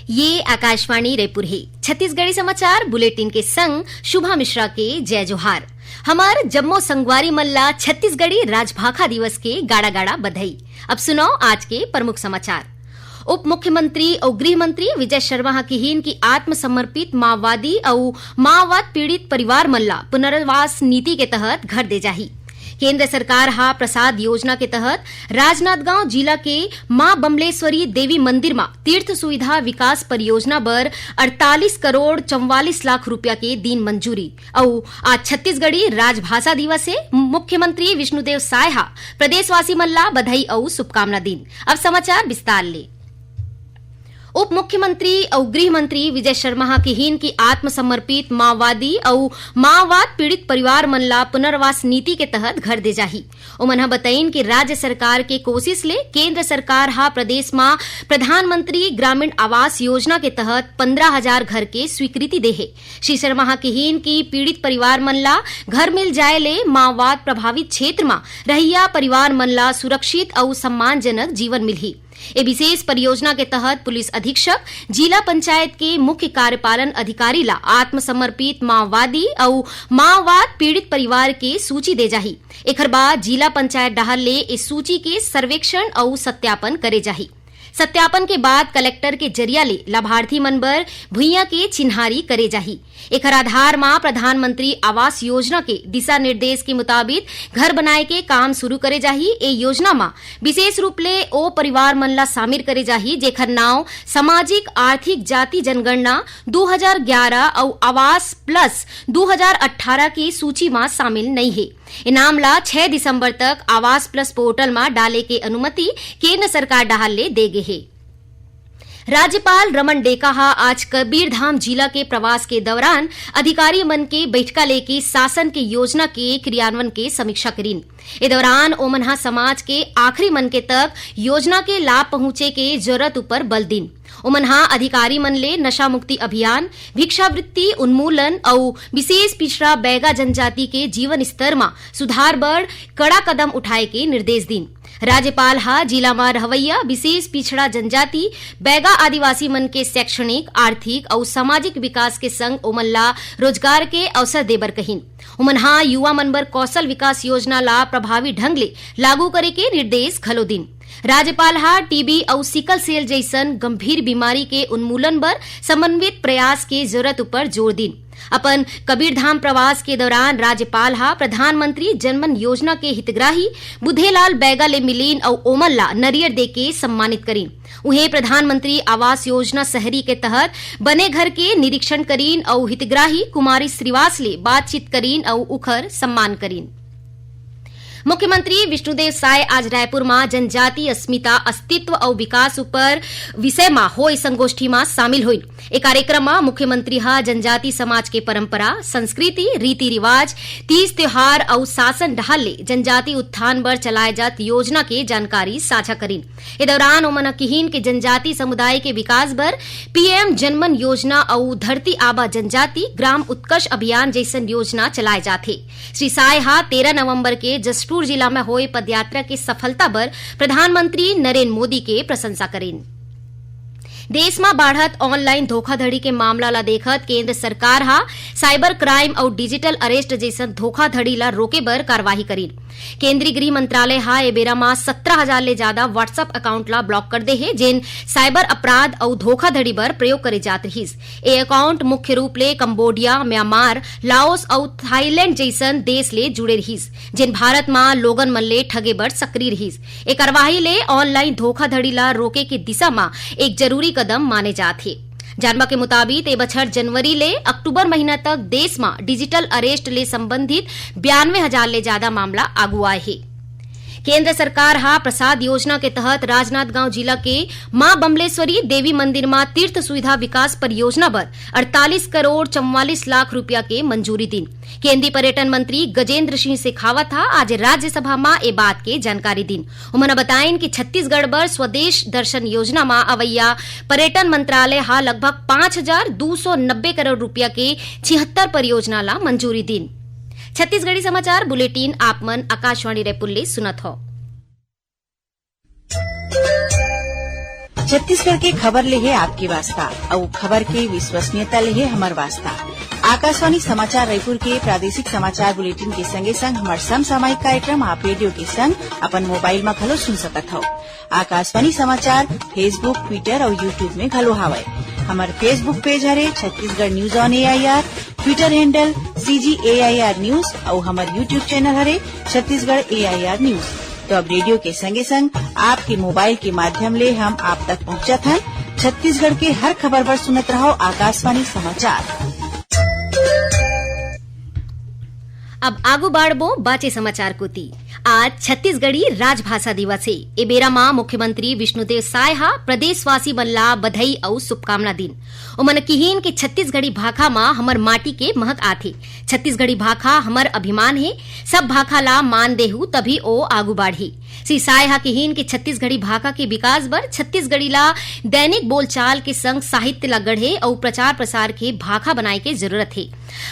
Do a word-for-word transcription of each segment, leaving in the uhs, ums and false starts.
ये आकाशवाणी रायपुर हे। छत्तीसगढ़ी समाचार बुलेटिन के संग शुभा मिश्रा के जय जोहार। हमर जम्मो संगवारी मन ला छत्तीसगढ़ी राजभाखा दिवस के गाड़ा गाड़ा बधाई। अब सुनव आज के प्रमुख समाचार। उप मुख्यमंत्री अउ गृह मंत्री विजय शर्मा ह किहीन कि आत्मसमर्पित माओवादी अउ माओवाद पीड़ित परिवार मन ला पुनर्वास नीति के तहत घर दे जाही। केंद्र सरकार ह प्रसाद योजना के तहत राजनांदगांव जिला के मां बमलेश्वरी देवी मंदिर म तीर्थ सुविधा विकास परियोजना बर अड़तालीस करोड़ चौवालीस लाख रुपया के दीन मंजूरी। अउ आज छत्तीसगढ़ी राजभाषा दिवस हे। मुख्यमंत्री विष्णुदेव साय ह प्रदेशवासी मन ला बधाई अउ शुभकामना दीन। अब समाचार विस्तार ले। उप मुख्यमंत्री अउ गृह मंत्री विजय शर्मा ह किहीन कि आत्मसमर्पित माओवादी अउ माओवाद पीड़ित परिवार मन ला पुनर्वास नीति के तहत घर दे जाही। ओमन ह बतइन कि राज्य सरकार के कोशिश ले केंद्र सरकार ह प्रदेश म प्रधानमंत्री ग्रामीण आवास योजना के तहत पंद्रह हजार घर के स्वीकृति दे हे। श्री शर्मा ह किहीन कि पीड़ित परिवार मन ला घर मिल जाए ले माओवाद प्रभावित क्षेत्र म रहइया परिवार मन ला सुरक्षित अउ सम्मानजनक जीवन मिलही। ए विशेष परियोजना के तहत पुलिस अधीक्षक, जिला पंचायत के मुख्य कार्यपालन अधिकारी ला आत्मसमर्पित माओवादी अउ माओवाद पीड़ित परिवार के सूची दे जाही। एखर बाद जिला पंचायत डहार ले ए सूची के सर्वेक्षण अउ सत्यापन करे जाही। सत्यापन के बाद कलेक्टर के जरिया ले लाभार्थी मन बर भुइयां के चिन्हारी करे जाही। एखर आधार म प्रधानमंत्री आवास योजना के दिशा निर्देश के मुताबिक घर बनाए के काम शुरू करे जाही। ए योजना म विशेष रूप ले ओ परिवार मन ला शामिल करे जाही, जेखर नाव सामाजिक आर्थिक जाति जनगणना दू हजार ग्यारह अउ आवास प्लस दू हजार अट्ठारह के सूची म शामिल नइ हे। ए नाम ला छह दिसंबर तक आवास प्लस पोर्टल म डाले के अनुमति केंद्र सरकार डहार ले दे गे हे। राज्यपाल रमन डेका ह आज कबीरधाम जिला के प्रवास के दौरान अधिकारी मन के बैठका लेके शासन के योजना के क्रियान्वयन के समीक्षा करीन। ए दौरान ओमन ह समाज के आखिरी मनखे तक योजना के लाभ पहुंचे के जरूरत ऊपर बल दीन। ओमन ह अधिकारी मन ले नशा मुक्ति अभियान, भिक्षावृत्ति उन्मूलन अउ विशेष पिछड़ा बैगा जनजाति के जीवन स्तर म सुधार बर कड़ा कदम उठाए के निर्देश दीन। राज्यपाल ह जिला म रहवइया विशेष पिछड़ा जनजाति बैगा आदिवासी मन के शैक्षणिक, आर्थिक अउ सामाजिक विकास के संग ओमन ला रोजगार के अवसर देबर कहिन। ओमन ह युवा मन बर कौशल विकास योजना ला प्रभावी ढंग ले लागू करे के निर्देश घलो दीन। राज्यपाल ह टीबी अउ सिकल सेल जइसन गंभीर बीमारी के उन्मूलन बर समन्वित प्रयास के जरूरत ऊपर जोर दीन। अपन कबीरधाम प्रवास के दौरान राज्यपाल ह प्रधानमंत्री जनमन योजना के हितग्राही बुधेलाल बैगा ले मिलीन अउ ओमन ला नरियर देके सम्मानित करीन। उहें, प्रधानमंत्री आवास योजना शहरी के तहत बने घर के निरीक्षण करीन अउ हितग्राही कुमारी श्रीवास ले बातचीत करीन अउ उखर सम्मान करीन। मुख्यमंत्री विष्णुदेव साय आज रायपुर म जनजाति अस्मिता, अस्तित्व अउ विकास ऊपर विषय म होय संगोष्ठी म शामिल होइन। ए कार्यक्रम म मुख्यमंत्री ह जनजाति समाज के परंपरा, संस्कृति, रीति रिवाज, तीज त्योहार अउ शासन ढाल ले जनजाति उत्थान बर चलाए जात योजना के जानकारी साझा करीन। ए दौरान ओमन ह किहीन के जनजाति समुदाय के विकास बर पीएम जनमन योजना अउ धरती आबा जनजाति ग्राम उत्कर्ष अभियान जइसन योजना चलाए जात हे। श्री साय ह तेरह नवंबर के जशपुर जिला म होय पदयात्रा के सफलता बर प्रधानमंत्री नरेंद्र मोदी के प्रशंसा करीन। देश म बाढ़त ऑनलाइन धोखाधड़ी के मामला ला देखत केंद्र सरकार ह साइबर क्राइम अउ डिजिटल अरेस्ट जइसन धोखाधड़ी ला रोके बर कार्रवाई करीन। केंद्रीय गृह मंत्रालय ह ए बेरा म सत्रह हजार ले जादा WhatsApp अकाउंट ला ब्लॉक कर दे हे, जेन साइबर अपराध अउ धोखाधड़ी बर प्रयोग करे जात रिहिस। ए अकाउंट मुख्य रूप ले कंबोडिया, म्यांमार, लाओस अउ थाईलैंड जइसन देश ले जुड़े रिहिस, जेन भारत म लोगन मन ले ठगे बर सक्रिय रिहिस। ए कार्रवाई ले ऑनलाइन धोखाधड़ी ला रोके के दिशा म एक जरूरी कदम माने जात हे। जानबा के मुताबिक, ए बछर जनवरी ले अक्टूबर महीना तक देश म डिजिटल अरेस्ट ले संबंधित बयानवे हजार ले जादा मामला आगू आए हे। केंद्र सरकार ह प्रसाद योजना के तहत राजनांदगांव जिला के मां बमलेश्वरी देवी मंदिर म तीर्थ सुविधा विकास परियोजना बर अड़तालीस करोड़ चौवालीस लाख रुपया के मंजूरी दीन। केंद्रीय पर्यटन मंत्री गजेंद्र सिंह शेखावत ह आज राज्यसभा म ए बात के जानकारी दीन। उमन बताइन कि छत्तीसगढ़ बर स्वदेश दर्शन योजना म अवैया पर्यटन मंत्रालय ह लगभग पाँच हजार दू सौ नब्बे करोड़ रुपया के छिहत्तर परियोजना ला मंजूरी दीन। छत्तीसगढ़ी समाचार बुलेटिन आप मन आकाशवाणी रायपुर ले सुनत हव। छत्तीसगढ़ के खबर ले हे आपके वास्ता, अउ खबर के विश्वसनीयता ले हे हमर वास्ता। आकाशवाणी समाचार रायपुर के प्रादेशिक समाचार बुलेटिन के संगे संग हमर समसामयिक कार्यक्रम आप रेडियो के संग अपन मोबाइल म घलो सुन सकत हव। आकाशवाणी समाचार Facebook, Twitter अउ YouTube में घलो हावय। हमर Facebook पेज हरे Chhattisgarh news on AIR, Twitter handle CG AIR news अउ हमर YouTube चैनल हरे छत्तीसगढ़ एआईआर न्यूज। तो अब रेडियो के संगे संग आपके मोबाइल के माध्यम ले हम आप तक पहुंचत हन। छत्तीसगढ़ के हर खबर बर सुनत रहव आकाशवाणी समाचार। अब आगू बाढ़बो बाचे समाचार कोती। आज छत्तीसगढ़ी राजभाषा दिवस हे। ए बेरा म मुख्यमंत्री विष्णुदेव साय ह प्रदेशवासी मन ला बधाई अउ शुभकामना दीन। ओमन किहीन कि छत्तीसगढ़ी भाखा म हमर माटी के महक आथे। छत्तीसगढ़ी भाखा हमर अभिमान हे। सब भाखा ला मान देहू तभी ओ आगू बाढ़ही। श्री साय ह किहीन कि छत्तीसगढ़ी भाखा के विकास बर छत्तीसगढ़ी ला दैनिक बोलचाल के संग साहित्य ला गढ़े अउ प्रचार प्रसार के भाखा बनाए के जरूरत हे।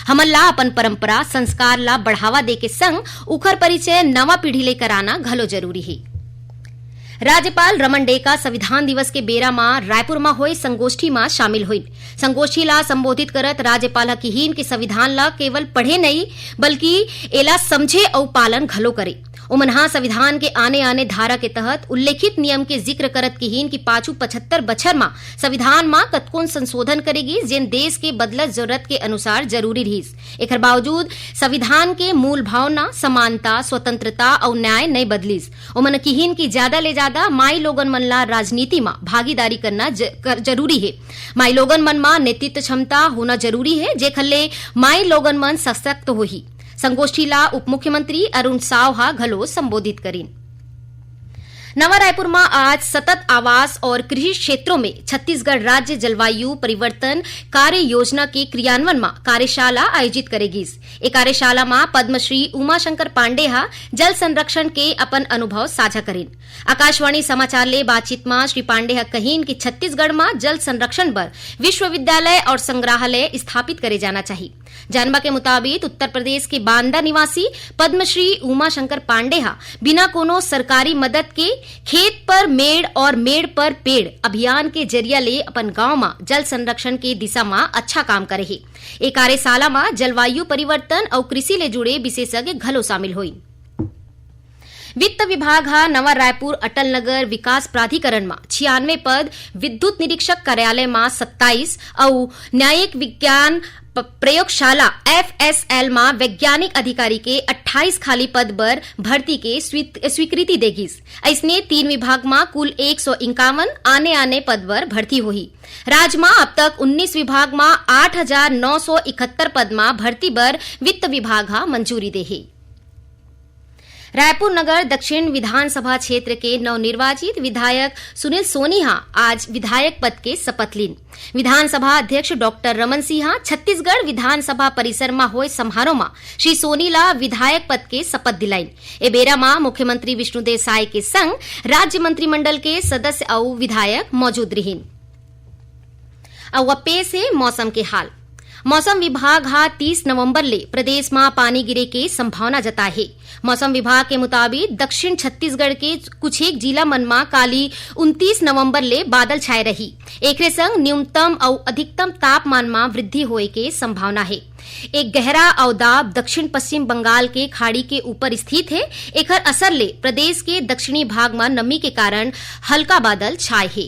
हमन ला अपन परंपरा, संस्कार ला बढ़ावा दे के संग उखर परिचय नवा पीढ़ी ले कराना घलो जरूरी हे। राज्यपाल रमन डेका संविधान दिवस के बेरा म रायपुर म होए संगोष्ठी म शामिल होइन। संगोष्ठी ला संबोधित करत राज्यपाल ह किहीन कि संविधान ला केवल पढ़े नइ, बल्कि एला समझे अउ पालन घलो करे। ओमन ह संविधान के आने-आने धारा के तहत उल्लेखित नियम के जिक्र करत किहीन कि पाछू पचहत्तर बछर म संविधान म कतकोन संशोधन करे गिस, जेन देश के बदलत जरूरत के अनुसार जरूरी रिहिस। एखर बावजूद संविधान के मूल भावना, समानता, स्वतंत्रता अउ न्याय नइ बदलिस। ओमन किहीन कि ज्यादा ले ज्यादा माई लोगन मन ला राजनीति म भागीदारी करना ज-, कर, जरूरी हे। माई लोगन मन म नेतृत्व क्षमता होना जरूरी हे, जेखर ले माई लोगन मन सशक्त होही। संगोष्ठी ला उप मुख्यमंत्री अरुण साव ह घलो संबोधित करिन। नवा रायपुर म आज सतत आवास और कृषि क्षेत्रों में छत्तीसगढ़ राज्य जलवायु परिवर्तन कार्य योजना के क्रियान्वयन म कार्यशाला आयोजित करे गिस। ए कार्यशाला म पद्मश्री उमा शंकर पांडे ह जल संरक्षण के अपन अनुभव साझा करिन। आकाशवाणी समाचार ले बातचीत म श्री पांडे ह कहिन कि छत्तीसगढ़ म जल संरक्षण बर विश्वविद्यालय और संग्रहालय स्थापित करे जाना चाही। जानबा के मुताबिक, उत्तर प्रदेश के बांदा निवासी पद्मश्री उमा शंकर पांडे ह बिना कोनो सरकारी मदद के खेत पर मेड़ और मेड़ पर पेड़ अभियान के जरिया ले अपन गांव म जल संरक्षण के दिशा म अच्छा काम करे हे। ए कार्यशाला म जलवायु परिवर्तन अउ कृषि ले जुड़े विशेषज्ञ घलो शामिल होइन। वित्त विभाग ह नवा रायपुर अटल नगर विकास प्राधिकरण म छियानवे पद, विद्युत निरीक्षक कार्यालय म सत्ताईस अउ न्यायिक विज्ञान प-, प्रयोगशाला, एफएसएल, म वैज्ञानिक अधिकारी के अट्ठाईस खाली पद बर भर्ती के स्वीत-, स्वीकृति दे गिस। अइसने तीन विभाग म कुल एक सौ इक्यावन आने-आने पद बर भर्ती होही। राज म अब तक उन्नीस विभाग म आठ हजार नौ सौ इकहत्तर पद म भर्ती बर वित्त विभाग ह मंजूरी दे हे। रायपुर नगर दक्षिण विधानसभा क्षेत्र के नवनिर्वाचित विधायक सुनील सोनी ह आज विधायक पद के शपथ लीन। विधानसभा अध्यक्ष डॉक्टर रमन सिंह ह छत्तीसगढ़ विधानसभा परिसर म होए समारोह म श्री सोनी ला विधायक पद के शपथ दिलाइन। ए बेरा म मुख्यमंत्री विष्णुदेव साय के संग राज्य मंत्रिमंडल के सदस्य अउ विधायक मौजूद रिहिन। अउ अब पेश हे मौसम के हाल। मौसम विभाग ह तीस नवंबर ले प्रदेश म पानी गिरे के संभावना जताए हे। मौसम विभाग के मुताबिक, दक्षिण छत्तीसगढ़ के कुछेक जिला मन म काली उनतीस नवंबर ले बादल छाए रही। एखरे संग न्यूनतम अउ अधिकतम तापमान म वृद्धि होए के संभावना हे। एक गहरा अवदाब दक्षिण पश्चिम बंगाल के खाड़ी के ऊपर स्थित हे। एखर असर ले प्रदेश के दक्षिणी भाग म नमी के कारण हल्का बादल छाए हे।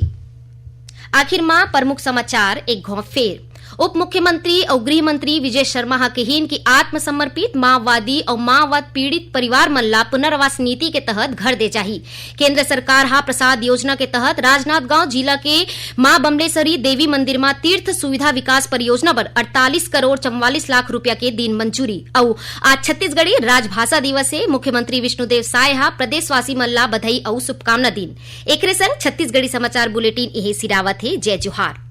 आखिर म प्रमुख समाचार एक घौं फेर। उप मुख्यमंत्री अउ गृह मंत्री विजय शर्मा ह कहिन कि आत्मसमर्पित माओवादी अउ माओवाद पीड़ित परिवार मन ला पुनर्वास नीति के तहत घर दे जाही। केंद्र सरकार ह प्रसाद योजना के तहत राजनांदगांव जिला के मां बमलेश्वरी देवी मंदिर म तीर्थ सुविधा विकास परियोजना बर अड़तालीस करोड़ चौवालीस लाख रुपया के दीन मंजूरी। अउ आज छत्तीसगढ़ी राजभाषा दिवस हे। मुख्यमंत्री विष्णुदेव साय ह प्रदेशवासी मन ला बधाई अउ शुभकामना दीन। एखरे संग छत्तीसगढ़ी समाचार बुलेटिन इहें सिरावत हे। जय जोहार।